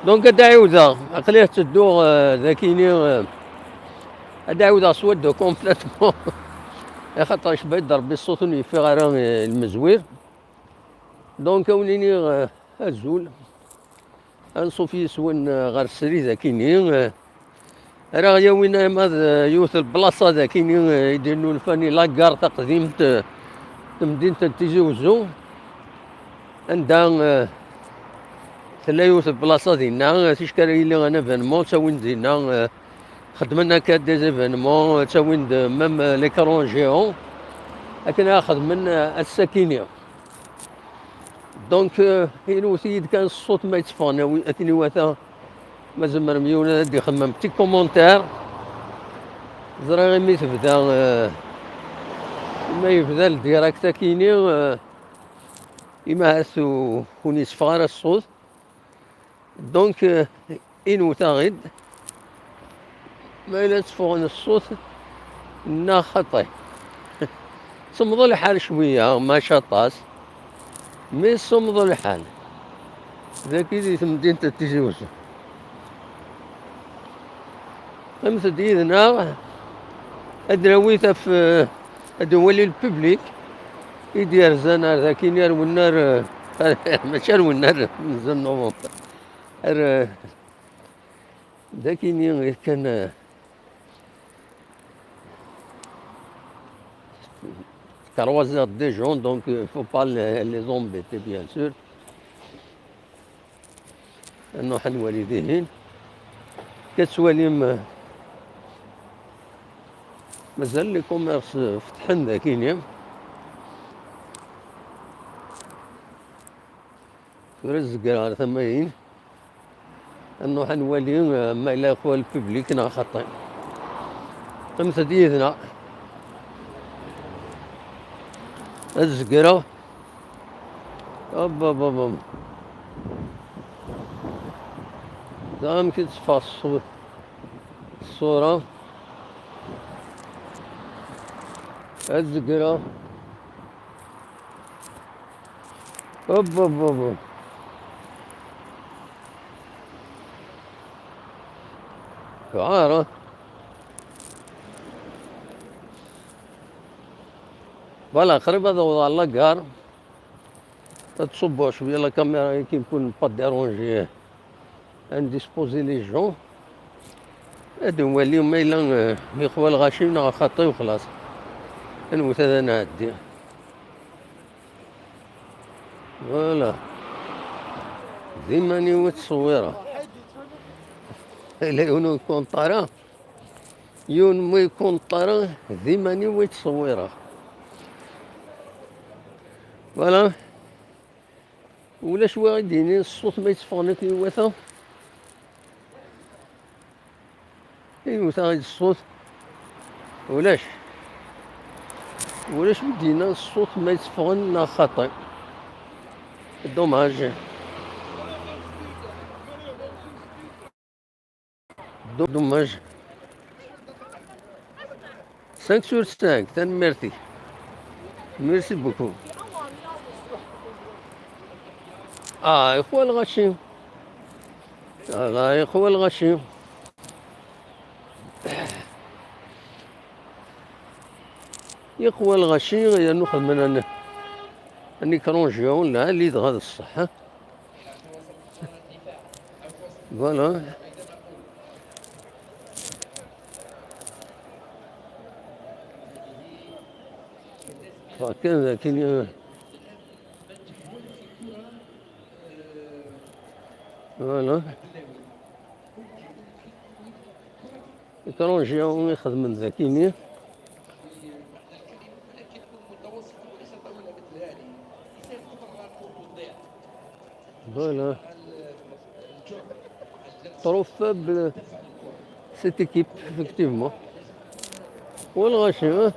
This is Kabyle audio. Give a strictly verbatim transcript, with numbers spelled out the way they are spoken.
Donc, ad d-ɛiwdeɣ, aql-i ttedduɣ, euh, d akini, euh, ad d-ɛiwdeɣ s wadda complètement. Axaṭer icba-d Rebbi ṣṣut ur n-yeffiɣ ara, euh, lmezwir. Donc, ad wen-iniɣ, euh, azul. Anṣuf yis-wen, euh, ɣer srid akini, euh, ara ɣ-yawin ama d, euh, yiwet n lblaṣa d akini, euh, i d-yennulfan i la gare taqdimt, euh, n temdint n Tizi Uzzu, anda, euh, tella yiwet n lblaṣa dinna, euh, ticki ara yili un événement, ttawin-d dinna, euh, xeddmen akka des événements, euh, ttawin-d, euh, même, euh, l'écran géant, akken ara xedmen, euh, ass-akini. Donc, euh, inwet-iyi-d kan ṣṣut ma yetteffɣen, awi-, akken iwata, ma zemrem yiwen ad d-ixemmem petit commentaire. Ẓriɣ imi tebda, euh, imi yebda le direct akini, euh, imi ahat u-, ur n-yetteffeɣ ara ṣṣut. Donc, euh, inwet-aɣ-id ma yella tteffɣen ṣṣut neɣ xaṭi. Semmeḍ lḥal cwiya, maca aṭas, mi semmeḍ lḥal. Dagi di temdint n Tizi Uzzu. Qqimet-d yid-neɣ, ad d-nawi taf-, ad d-nwali le public i d-yerzan ar dakini, ar wennar, mačči ar wennar n novembre. Ar, euh, dakini kan, euh, croiser des gens, donc, euh, faut pas les, les embêter, bien sûr. Nruḥ ad nwali dihin. Ka tettwalim, euh, mazal les commerces, euh, fetḥen dakini. Tura ad zegreɣ ar tama-in. Ad nruḥ ad nwali, eh, ma yella yeqwa le public neɣ xaṭi. Qqimet-d yid-neɣ. Ad zegreɣ. Ab, ab, ab, ab. Da amek i d-teffeɣ ṣṣu-, ṣṣura. Ad zegreɣ. Hop, hop, hop, hop. Tuɛer, ah. Voilà, qrib ad awḍeɣ ɣer la gare. Ad ṣubbeɣ cwiya la caméra, akken pour ne pas déranger. Indisposé les gens. Ad nwali ma yella, euh, yeqwa lɣaci neɣ xaṭi u xlaṣ. Anwet ad nɛeddi. Voilà. D iman-iw i ttṣewwireɣ. Ala yiwen ur ikunṭ ara. Yiwen ma ikunṭ ara, d iman-iw i ttṣewwireɣ. Voilà. Ulac wi ɣ-d-yinin ṣṣut ma yetteffɣen akken iwata? Iwta-ɣ-d ṣṣut. Ulac. Ulac wi d-yenna ṣṣut ma yetteffɣen neɣ xaṭi. Dommage. Do-, dommage. Cinq sur cinq, tanemmirt-ik. Merci beaucoup. Ah, yeqwa lɣaci. Ah, yeqwa lɣaci. Yeqwa lɣaci, yernu xedmen an-, un écran géant, lɛali dɣa d ṣṣeḥ, ha? Voilà. Ffeɣ kan dakin, euh, voilà. Écran géant i xedmen dakini. Voilà. Trop faible, cette équipe, effectivement. Voilà, machin, hein.